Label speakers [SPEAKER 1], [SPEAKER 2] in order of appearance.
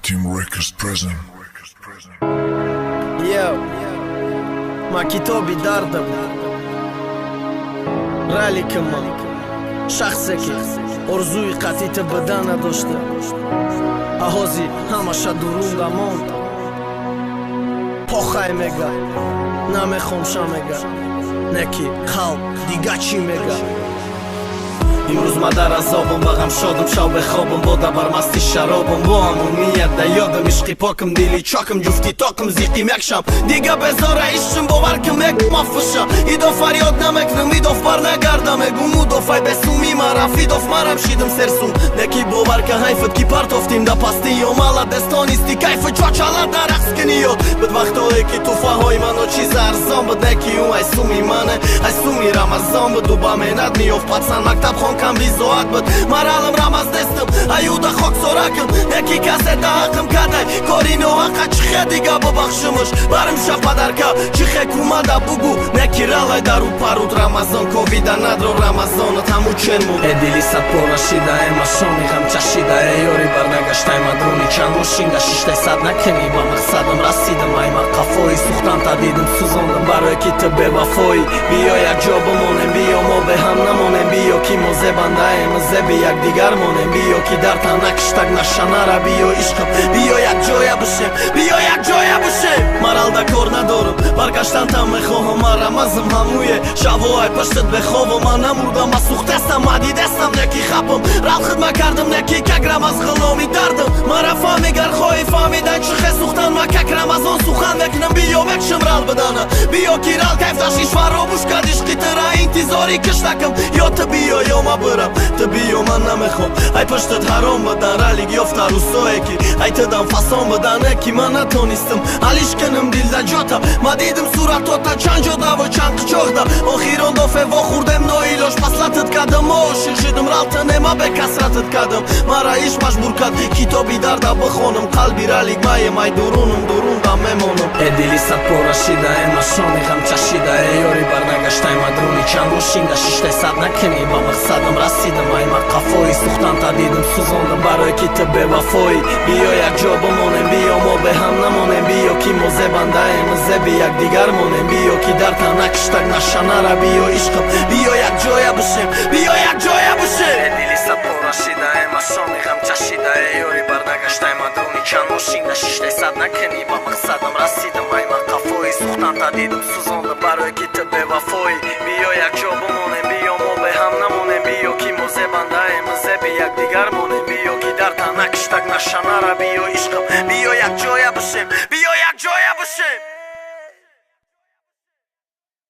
[SPEAKER 1] Team Records present.
[SPEAKER 2] Yo, ма китоби дардам, раликама, шахсе ки орзуи қатъи бадан надошта, аҳози ҳамаша дурунда монд. Похай мега, намехом ша мега, не ки қалб дига чӣ мега. Имрӯз ма дар азобам, ба ғам шодам, шав бехобам, бода бар масти шаробам, бо ҳамон ният да ёдам, ишқи покам, дили чокам, ҷуфти тоқам, зиқим якшам, дига безора ишқим, бовар ким мекмафуша, идо фарёд намекунам, идоф бар нагардам, мегум удофай бесуми ма рафидоф, марам шидам серсум, неки бовар ка ҳайфат ки партофтим да пасти ёмала дестонисти кайфу чочала дар рақс кини ёд буд вақтое ки туфаҳои мано чиз арзон буд, неки ӯ ай суми мане, ай суми Рамазон буд, ӯ ба меҳнат меёфт, пацан мактабхон кам бизоат буд, маралам рамаз нестам, аюда хоксоракам, неки касе да ҳаққам кадай кори ноҳаққа, чихе дига бубахшимаш барим ша падарка, чихе кумада бугу, неки ралай дару паруд Рамазон ковида надро Рамазонат ҳаму чен буд. Э дили садпора шида, э машони ғам чашида, э ёри барнагаштай мадруни чанд мошинда шиштай сад накунӣ, ба мақсадам расидам, ай ма қафои сухтан та дидам сӯзондам, барое ки ту бевафоӣ. Биё якҷо бимонем, биё мо беҳам намонем, биё ки мо зебандаем, зеби якдигар монем, биё ки дар тан накиштак нашанара, биё ишқам, биё якҷоя бишем, биё якҷоя бишем. Маралда кор надорам, баргаштан там мехоҳам, ман рамазм ҳамуе шаво ай паштат бехобам, ман намурдам, ма сӯхтастам, ма дидастам, неки хапам рал хидма кардам, неки как рамаз ғуломи дардам, мара фаҳми гар хоҳӣ фаҳмидан чихе сӯхтан, ма как Рамазон сухан мекунам, биё мекшам рал бидана, биё ки рал кайф дашт, фаромӯш кард ишқи тира, интизори киштакам, ё ту биё ё ма бирам, ту биё ман намехом, ай паштат ҳаром бидан, ралик ёфта рӯсое ки ай тудам фасон бидан, неки ман натонистам алиш кунам дилда ҷота, ма дидам суратота чанд ҷодаву чанд қичоқда, охирон дофе вохӯрдем ноилош, паслатат кардам, ошиқ шидам, ралта нема бекасратат кардам, мара иш маҷбур кард китоби дарда бихонам, қалби ралик маем, ай дурунам дурунда мемонам. Э дили садпора шида, э машони ғам чашида, э ёри барнагаштай мадруни чанд мошинда шиштай сад накунӣ, ба мақсадам расидам, ай ма қафои сухтан та дидам сӯзондам, барое ки ту бевафоӣ. Биё якҷо бимонем, биё мо беҳам намонем, биё ки мо зебандаем, зеби якдигар монем, биё ки дар тан накиштак нашанара, биё ишқам, биё якҷоя бишем, биё якҷоя бишем. Э дили садпора шида, э машони ғам чашида, э ёри барнагаштай мадруни чанд мошинда шиштай сад накунӣ, ба мақсадам расидам, ай ма қафои сухтан та дидам сӯзондам, барое ки ту бевафоӣ. Биё якҷо бимонем, биё мо беҳам намонем, биё ки мо зебандаем, зеби якдигар монем, биё ки дар тан накиштак нашанара, биё ишқам, биё якҷоя бишем.